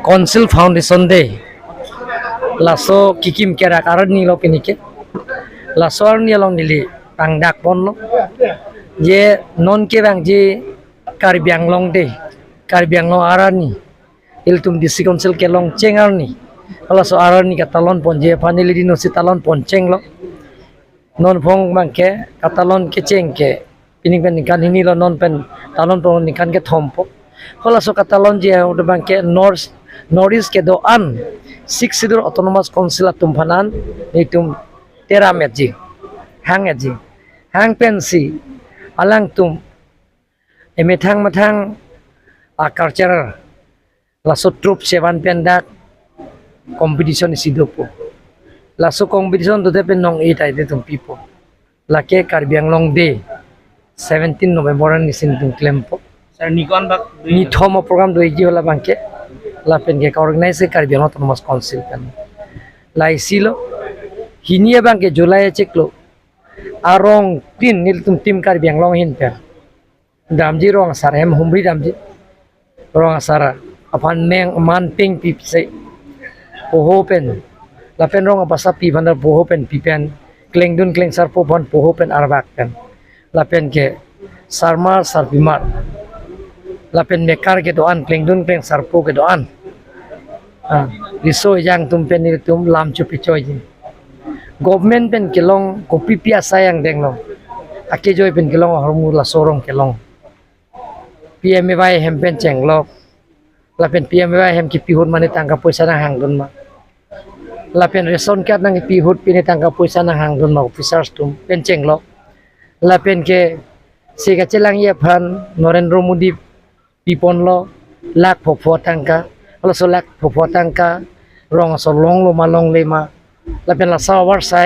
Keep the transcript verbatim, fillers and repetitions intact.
Council Foundation Day. Laso kikim kerak arni lo pini ke. Laso arni along neli pangdak ponlo. Je non kevangji Karbi Anglong Day, Karbi Anglong arni, ilitum District Council kelong cheng arni, halaso arni katalon ponji aphan neli dino si talon pon chenglo. Non phong abangke katalon kecheng ke pining pen ningkan hini lo, non pen talon pon ningkan kethom po. Halaso katalonji ahut abangke North, North East kedo-an Sixth Schedule Autonomous Council atum aphan an nelitum teram etji, hang etji. Hang pensi alangtum emethang methang a cultural, laso troupe sevan pen dak competition isi dopo. Laso competition dote pen nong-e ta ilitum pipo. Lake Karbi Anglong Day, seventeen November arni si nelitum klempo. Sir, ni ko-an bak do? Ni thom a-program doji hala abangke. Lapen ke ka-organize ke Karbi Anglong Autonomous Council pen. La isi lo, hini abangke July achiklo, arong tin nelitum Team Karbi Anglong ahin pen damji, rong asar ahem humri damji. Rong asar aphan meng man peng pipse poho pen, lapen rong abasapi aphan ta poho pen pipen, klengdun klengsarpo aphan poho pen arvak pen, lapen ke sarmar sarpimar, lapen mekar kedo-an, klengdun klengsarpo kedo-an, ah, riso ejang atum pen nelitum lam chopichoiji. Government pen kelong kopipi asai angdeng lo, akejoi pen kelong ahormu laso arong kelong. P M A Y hem pen chenglok, lapen P M A Y hem kipi ahut mane tangka poisa nanghangdun ma, lapen ration card nangkipi ahut pine tangka poisa nanghangdun ma, officers atum pen chenglok. Lapen ke si kachelangji aphan Narendra Modi piponlo lakh phopho tangka. Halaso lakh phopho tangka rong aso longlo ma longle ma, lapen laso avarsai